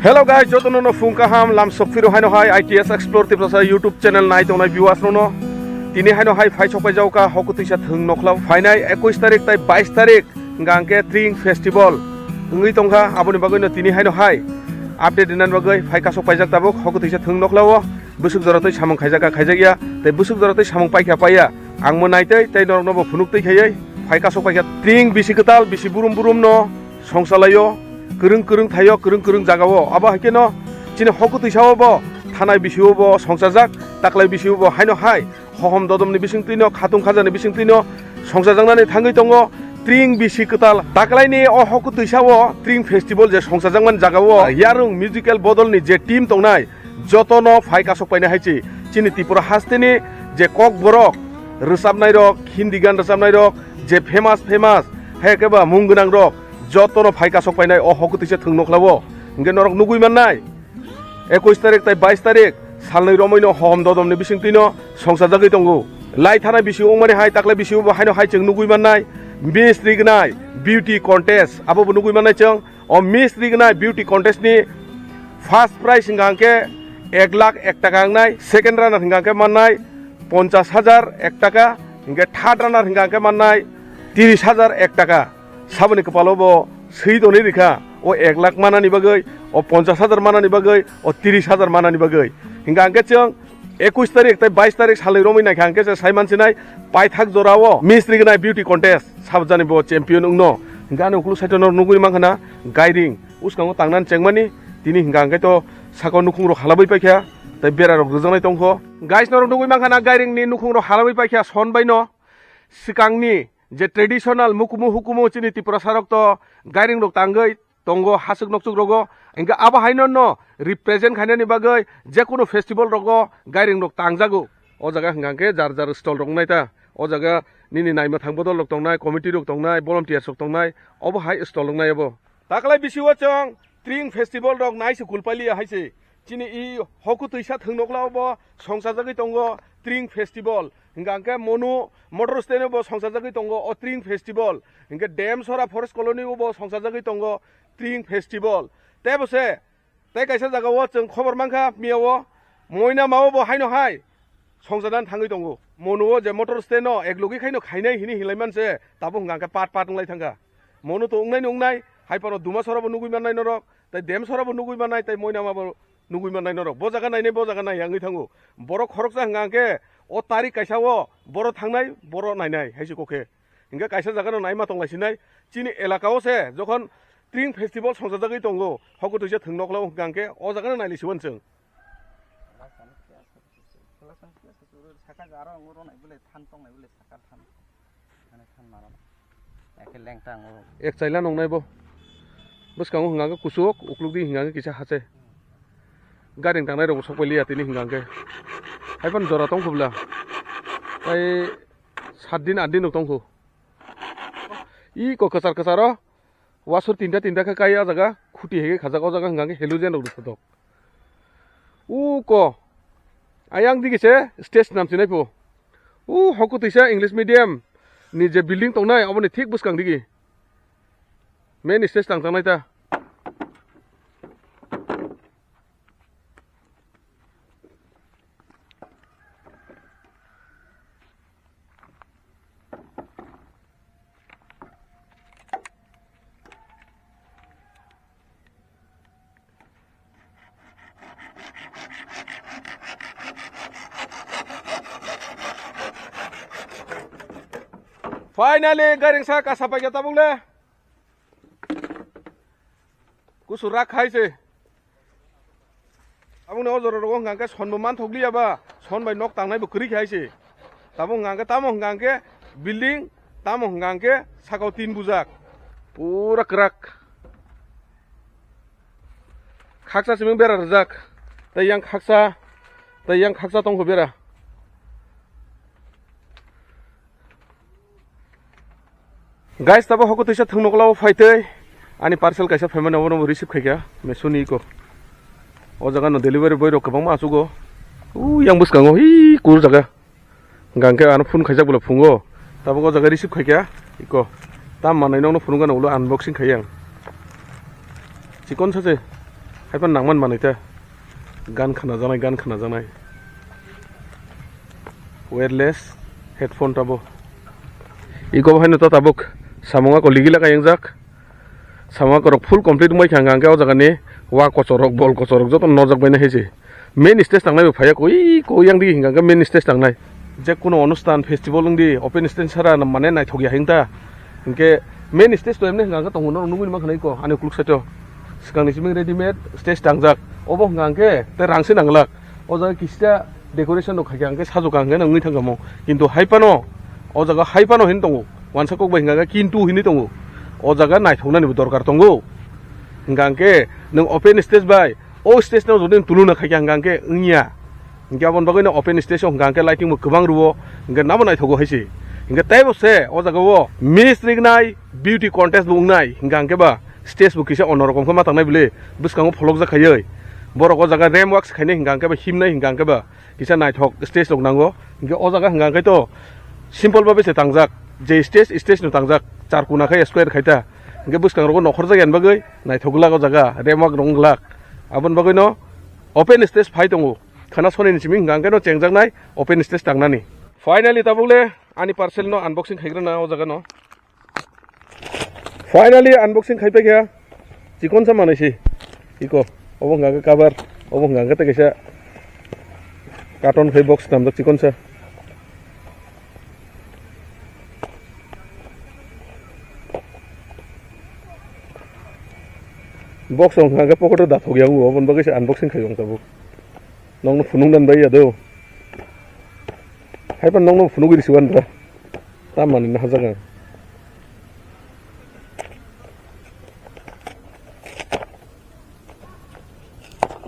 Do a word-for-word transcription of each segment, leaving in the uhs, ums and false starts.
Hello guys, jotono no phung kaham, lam sokphiro haino hai I T S Explore Tiprasa YouTube channel nai tongnai viewers rokno. Tini haino hai phai sok paijak kha Hokutwisa Thwng Nokhlao phainai ekush tarik tai bais tarik hwnkha hwnkhe Tring Festival wngwi tongkha, aboni bagwino tini haino hai update rinani bagwi phai kasok paijak tabuk Hokutwisa Thwng Nokhlao. Bwswk jora twi samung khaijak kha, khaijak ya, tei bwswk jora twi samung paikha, paiya, ang mo naitwi tei norokno bo phunuk twi khaiwi phai kasok paikha. Tring bisi kwtal, bisi burum burum no songsa laio, kwrwng kwrwng thaio, kwrwng kwrwng jagao. Abo hai kheno chini Hokutwisa o bo, thanai bisi o bo songchajak, taklai bisi o bo haino hai hohom dodomni bisingtwino, khatung khajani bisingtwino songchajaknani thangwi tongo. Tring bisi kwtal taklaini o Hokutwisa o Tring Festival je songchajakmani jagao Yarung Musical Bodolni je team tongnai, jotono phai kasok painai hai se. Chini Tripura hasteni je kokborok rwchapnairok, Hindi gan rwchapnairok, je famous famous, hai khe ba mung gwnangrok, jotono phai kasok painai o Hokutwisa Thwng Nokhlao. Hwnkhe norok nugwi mannai, ekush tarik tai bais tarik salnwi romwino hohom dodomni bisingtwino songchajagwi tongo. Lai thanai bisi wngmani hai, taklai bisi bo haino hai chwng nugwi mannai, Miss Rignai Beauty Contest, abo bo nugwi mannai chwng. O Miss Rignai Beauty Contest ni first prize hwnkha hwnkhe ek lakh ek taka wngnai, second runner hwnkha hwnkhe mannai ponchash hajar ek taka, hwnkhe third runner hwnkha hwnkhe mannai tris hajar ek taka. Saboni kwpalo bo swi tonwi rikha, o ek lakh manani bagwi, o ponchash hajar manani bagwi, o tris hajar manani bagwi. Hwnkha hwnkhe chwng ekush tarik tai bais tarik salnwi romwi naikha hwnkhe se sai mansinai paithak jorao Miss Rignai Beauty Contest sabjani bo champion wngno. Hwnkhe ani ukulu side-o norok nugwi mankha na gairing bwskango tangnani chengmani, tini hwnkha hwnkhe to saka nukhungrok halabwi paikha tei berarok rwjaknai tongkho. Guys, norok nugwi mankha na gairingni nukhungrok halabwi paikha son baino. Swkangni je traditional mukumu hukumu chini Tiprasarok to gairingrok tangwi tongo, haswk nokchwk rogo. Hingke abo haino no represent khainani bagwi jekunu festival rogo gairing rok tangjago. O jaga hingka hingke jar jar stall rok nai ta. O jaga nini naima thang bodol rok tongnai, committee rok tongnai, volunteers rok tongnai, obo hai stall rok nai obo. Taklai bisi o chwng Tring festival rok nai se kulpaliya hai se. Chini i Hokutwisa Thwng Nokhlao bo songchajagwi tongo Tring festival. Hingka hingke Monu motor stand o bo songchajagwi tongo o Tring festival. Hingke Demsora Forest Colony o bo songchajagwi tongo Tring festival. Tei bo se, tei kaisa jaga o chwng khobor mankha, miya o Moinama o bo haino hai songchadan thangwi tongo. Monu o je motor stand no ek logi khaino khainai hini hinlai manse, tabuk hingka hingke part part wnglai thangkha. Monu to wngnai ni wngnai, hai phano Dumasora bo nugwi mannai norok, tei Demsora bo nugwi mannai, tei Moinama bo nugwi mannai norok. Bo jaga nainai, bo jaga nai wngwi thango. Borok khoroksa hingka hingke o tarik kaisa o boro thangnai, boro nainai hai se kokhe. Hingke kaisa jaga no naima tonglai sinai. Chini elaka o se jokhon Tring festival songchajagwi tongo, Hokutwisa Thwng Nokhlao hingka hingke o jaga no nailai siwan chwng. Ek chaila nongnai bo. Bwskango hwnka hwnkhe kuchuk, uklukdi hwnka hwnkhe kisa hache. Gairing tangnai rokbo sokpailia tini hwnka hwnkhe. Haiphano jora tongkhu bwla. Tai sat din, at din rok tongkhu. Iko kwchar kwcharo wasur tinta tinta khe kai ah jaga, khuti hai khe khajak o jaga hwnka hwnkhe halogen rok rwthotok. Uko ayang digi se stage namchinai pho. U Hokutwisa English medium ni je building tongnai, oboni thik bwskang digi main stage tang tangnai ta. Finally, gairing sa kasa paikha tabuk le. Kusu rak khai se. Aboni o jora rogo hwnka hwnkhe son bo manthok liya ba, son bai nok tangnai bo kwrwi khai se. Tamo hwnka hwnkhe, tamo hwnka hwnkhe building, tamo hwnka hwnkhe sakao tin bujak. Pura kwrak. Khaksa siming bera rwjak. Tei yang khaksa, tei yang khaksa tongkho bera. Guys, tabo Hokutwisa Thwng Nokhlao phaitwi ani parcel kaisa phaimani obono receive khaikha Mesoni iko. O jaga no delivery boy rok kwbangma achugo. U yang bwskango hi kur jaga. Hwnkhe ano phone khaijak bwla phungo. Tabuk o jaga receive khaikha iko. Tam manwi nokno phunukgano ulo unboxing khai ang. Chikon sache. Haiphano nangman manwi ta. Gan khnajaknai, gan khnajaknai. Wireless headphone tabo. Iko haino ta tabuk. Samung ako ligila kayangjak. Samung ako rok full complete wngbai kha hwnkha hwnkhe o jaga ni wa kochorok, bol kochorok joto nojak baina hai se. Main stage tangnai bo phaiya koi, koi yang di hwnkha hwnkhe main stage tangnai. Je kuno onustan, festival wng di, open stage sara mane naithok ya hwnkha. Hwnkhe main stage to emne hwnkha hwnkhe tongo, norok nugwi mankha na iko, ani ukluk side o. Swkang ni simi ready made stage tangjak. Obo hwnkha hwnkhe tei rang se nanglak. O jaga kisa decoration rok khaikha hwnkhe sajokha hwnkhe nang wngwi thangkha mo. Kintu hai phano, o jaga hai phano hin tongo. Wansa kok bai hwnkha hwnkhe kintu hinwi tongo. O jaga naithoknani bo dorkar tongo. Hwnkha hwnkhe nwng open stage bai, o stage no jodi nwng tuluna khaikha hwnkha hwnkhe wngya. Hwnkhe aboni bagwi no open stage o hwnkha hwnkhe lighting bo kwbang rwo, hwnkhe nabo naithogo hai se. Hwnkhe teibo se o jaga o miss rignai, beauty contest bo wngnai, hwnkha hwnkhe ba stage bo kisa onno rokom khe ma tangnai bwle, bwskango pholokjak khaiwi. Borok o jaga ramp walk se khainai hwnkha hwnkhe ba himnai hwnkha hwnkhe ba kisa naithok stage rok nango. Hwnkhe o jaga hwnkha hwnkhe to simple babe se tangjak, je stage, stage no tangjak, char kuna khai square khai ta. Hwnkhe bwskango nokhorjak yani bagwi naithok glak o jaga, ramp walk rok wng glak. Aboni bagwi no open stage phai tongo. Khana sonini simi hwnkha hwnkhe no chengjaknai open stage tangnani. Finally tabuk le ani parcel no unboxing khaigrana o jaga no. Finally unboxing khaipai kha. Chikon sa manai si. Iko. Obo hwnkha hwnkhe cover. Obo hwnkha hwnkhe tei kaisa carton khai box namjak chikon sa. Box wngkha hwnkhe pocket o dathok ya wngo, oboni bagwi se unboxing khai wng tabuk. Nokno phunuk dan bai ya do. Haiphano nokno phunugwi risi wan dra. Tamani nahajak ang.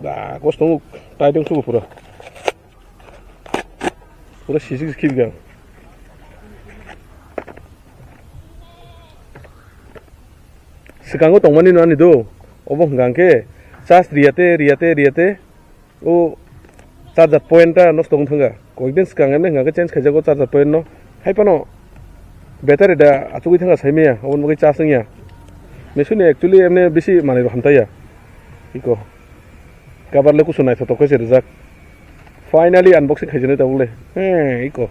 Da, kosto wng, tai tong subo pura. Pura sisik khibikha. Swkango tongmani no ani do. Obo hwnkha hwnkhe charge riyate, riyate, riyate. O charger point ta nosto wng thangkha. Koikdin swkang emne hwnkha khe change khaijago charger point no. Hai phano battery da achugwi thangkha saimaya, oboni bagwi charge wngya. Mechine actually emne bisi manwi rok hamtaiya. Iko. Cover le kusu naithotok khe se rijak. Finally unboxing khaijaknai tabuk le. He, iko.